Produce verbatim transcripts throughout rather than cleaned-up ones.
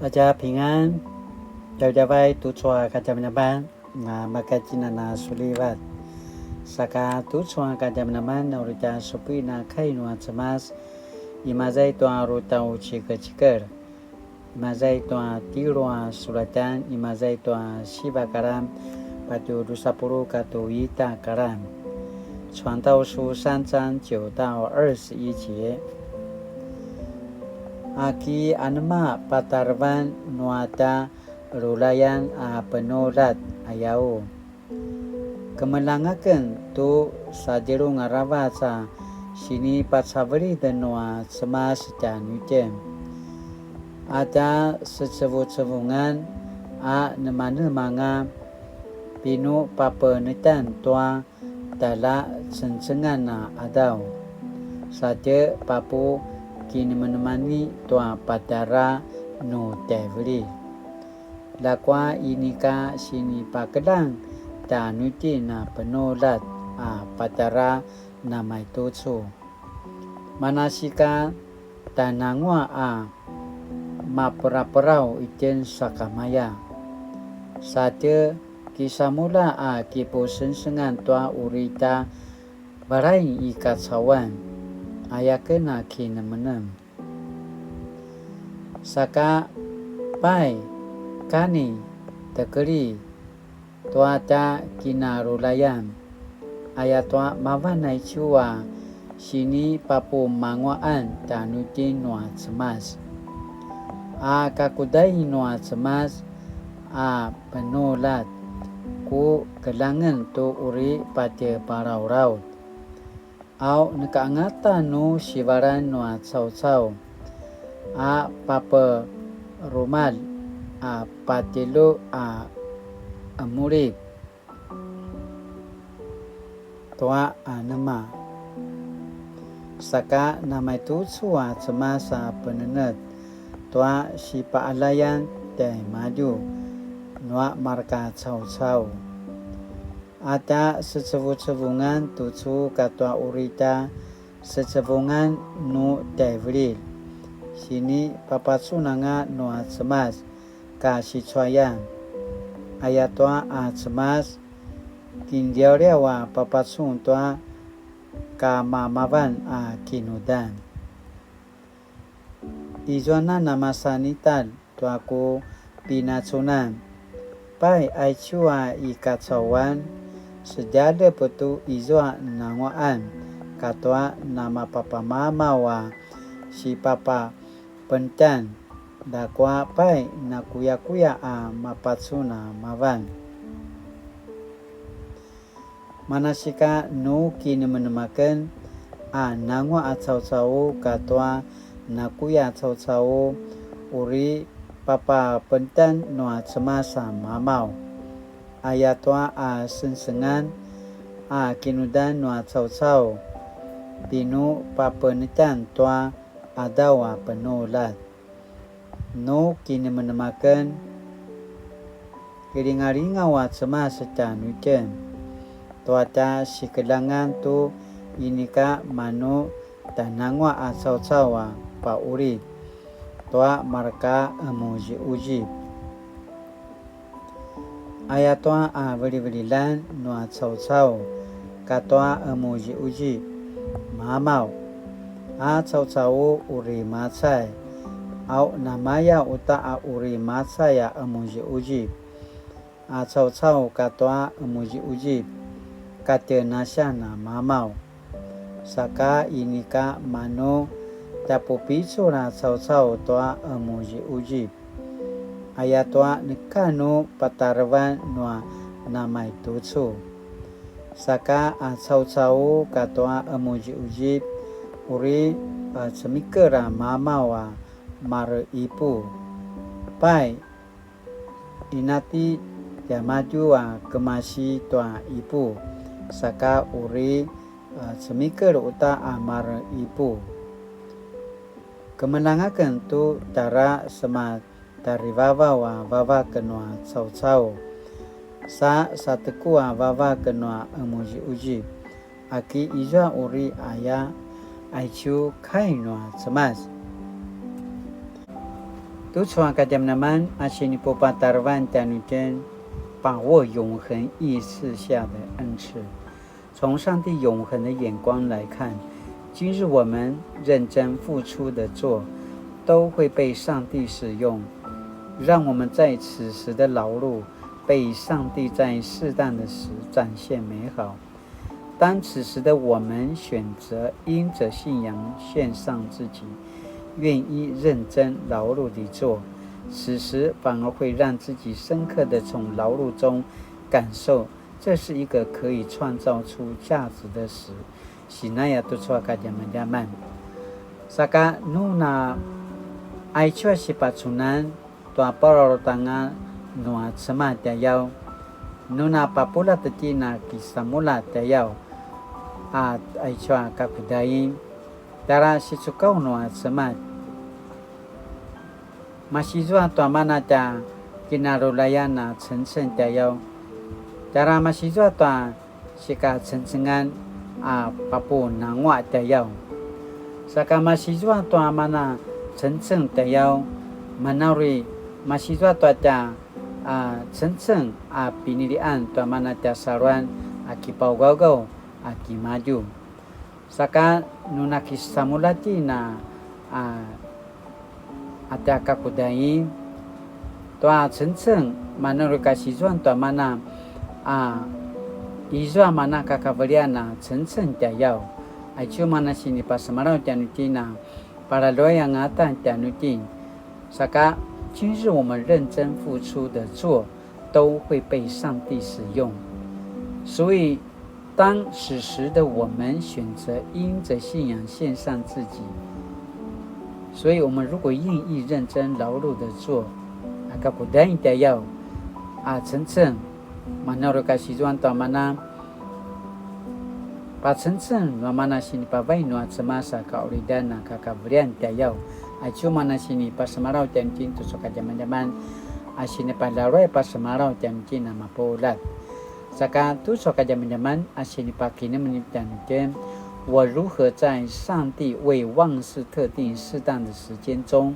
大家平安, djavadjavay tucu a kadjamadjaman, a makatjinan a sulivat. Saka tucu a kadjamadjaman, uri tja supuin a kai nua Cemas, imaza i tua uri tja ucikecikel, imaza i tua tjelu a sulatjan, imaza i tua siva a karan, patje dusa puluq katua ita a karan. 傳道書三章九到二十一節. Aki anema patarevan nua tja rulayan a penuljat ayaw? Kemeljang aken tu sadjelung aravac a sinipacavelid nua Cemas tjanuitjen, a tja secevucevungan a nemanemanga pinupapenetjan tua tjaljacengcengan a qadaw, sa tje papukinemenemani tua patjara nu tjaivililj. Ljakua inika sinipakeljang tjanuitjen a penuljat a patjara namaitucu. Manasika tjananguaq a maperaperaw itjen sakamaya, sa tje kisamulja a kipusengsengan tua uri tja valain i kacauan, aya ken a kinemenem. Saka pai, kani, tekelj tua tja kinarulayan, ayatua mavan aicu a sinipapumanguaqan tjanuitjen nua Cemas. A kakudain nua Cemas a penuljat, ku keljangen tu uri patje palalaut. Au neka angata nu sivalan nua caucau a paperumalj a patjelu a emulip tua anema. Saka namaitucu a Cemas a penenetj tua sipaqaljayan tjaimadju nua mareka caucau. A tja secevucevungan tucu katua uri tja secevungan nu tjaivililj, sinipapacunanga nua Cemas kasicuayan. Ayatua a Cemas, kinliawliaw a papacun tua kamamavan a kinudan. Izuanan a masan italj tua ku pinacunan. Pai aicu a i kacauan, sedjalep tu izua nanguaqan katua namapapamamaw a sipapapenetjan, ljakua pai nakuyakuya a mapacun a mavan. Manasika nu kinemenem aken a nanguaq a caucau katua nakuya caucau, uri papapenetjan nua Cemas a mamaw. Ayatua a sengsengan a kinudan nua caucau, pinupapenetjan tua qadaw a penuljat. Nu kinemenem aken, kilingalingaw a Cemas tjanuitjen tua tja sikeljangan tu inika manu tjananguaq a caucau a paulit tua mareka qemuziquzip. Ayatua a vilivililjan nua caucau katua qemuziquzip, mamaw, a caucau uri macay, au namaya uta a uri macay a qemuziquzip, a caucau katua qemuziquzip, katjenasian a mamaw. Saka inika manu tjapupicul a caucau tua qemuziquzip. Ayatua neka nu patarevan nua namaitucu. Saka a caucau katua qemuziquzip uri a cemikel a mamaw a mareqipu. Pai, inati tiamadju a kemasi tua qipu, saka uri a cemikel uta a mareqipu. Kemeljang aken tu tjara sema tjarivavaw a vavak nua caucau, sa sateku a vavak nua qemuziquzip, aki izua uri aya, aicu kai nua Cemas. Tucu a kadjamadjaman a sinipupatarevan tjanuitjen, 把握永恆意識下的恩賜。從上帝永恆的眼光來看，今日我們認真付出的做，都會被上帝使用。讓我們在此時的勞碌，被上帝在適當的時展現美好。 當此時的我們選擇因著信仰獻上自己，願意認真勞碌地做，此時反而會讓自己深刻地從勞碌中感受，這是一個可以創造出價值的事。Sinaya tucu a kadjamadjaman. Saka nu na aicu a sipacunan tua pararutanga nua Cemas tjayaw. Nu na papuljat tjen a kisamulja tjayaw a aicu a kakudain, tjara sicukaw nua Cemas. Masizua tua mana tja kinarulayan a cengceng tjayaw. Tjara masizua tua sikacengcengan a papunanguaq tjayaw. Saka masizua tua mana cengceng tjayaw, manu uri masizua tua tja a cengceng a pinilian tua mana tja saluan a kipauqauqau a kimadju. Saka nu na kisamulja tjen a a tja kakudain tua cengceng, manu uri kasizuan tua mana a izua mana kakavelian a cengceng tjayaw. Aicu mana sinipasemalaw tjanuitjen a palaluay angata tjanuitjen. Saka, 今日我們認真付出的做，都會被上帝使用。所以 當此時的我們選擇因著信仰獻上自己，所以我們如果願意認真勞碌的做，a kakudain tjayaw a cengceng, manu uri kasizuan tua mana pacengceng nua mana sinipavai nua Cemas a kaqulidan a kakavelian tjayaw. Aicu mana sinipasemalaw tjanuitjen tucu a kadjamadjaman a sinipalaluay pasemalaw tjanuitjen a mapuljat. Saka tucu a kadjamadjaman a sinipakinemnem tjanuitjen, 我如何在上帝為萬事特定適當的時間中，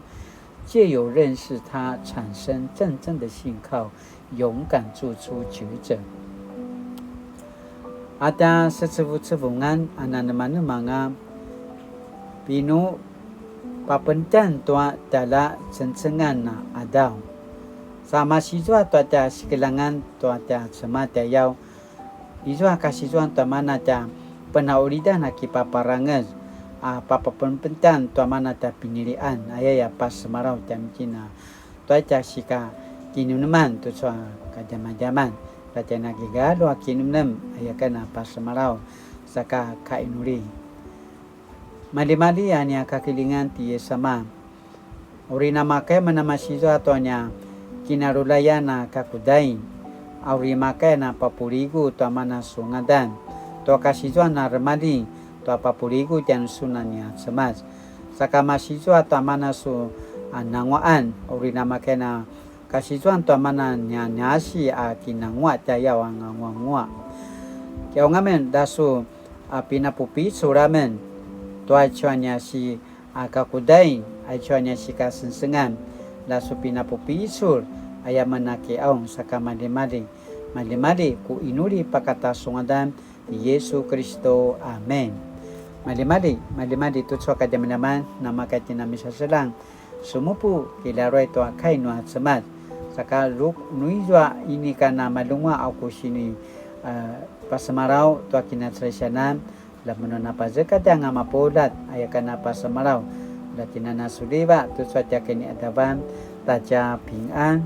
借由認識祂產生真正的信靠，勇敢做出抉擇。A tja secevucevungan a nanemanemanga, pinu papentjan tua tjalja cengcengan a qadaw. Sa masizua tua tja sikeljangan tua tja Cemas tjayaw, izua kasizuan tua mana tja penaqulidan a kipaparangez, a papapenpentan tua mana tja pinilian, ayaya pasemalaw tjanuitjen a tua tja sika kinemneman tucu a kadjamadjaman, tua tja nakigalju a kinemnem, ayaken a pasemalaw, saka kainuli. Maljimalji a nia kakilingan ti Yesu ama. Uri namakaya amen a masizua tua nia kinarulayan a kakudain, a uri makaya na papuligu tua mana su ngadan, tua kasizuan a remaljing tua papuligu tjanusun a nia Cemas. Saka masizua tua mana su a nanguaqan, uri namakaya na kasizuan tua mana nia niasi a kinanguaq tjayaw a nanguanguaq. Kiqaung amen, da su a pinapupicul amen tua aicu a nia si a kakudain, aicu a nia sikasengsengan, da su pinapupicul aya amen a kiqaung, saka maljimalji, maljimalji ku inuli pakata su ngadan ti Yesu Kristo. Amen. Maljimalji, maljimalji tucu a kadjamadjaman, namakaya itjen a misaseljang, sumupu kilaruay tua kai nua Cemas. Saka ru-, nu izua inika na malunguaq a ku sini, a, pasemalaw tua kinacalisianan, la mun a na pazekatj anga mapuljat, ayaken a pasemalaw, la tjen a na suliva tucu a tja kiniqadavan, ta tja pingan.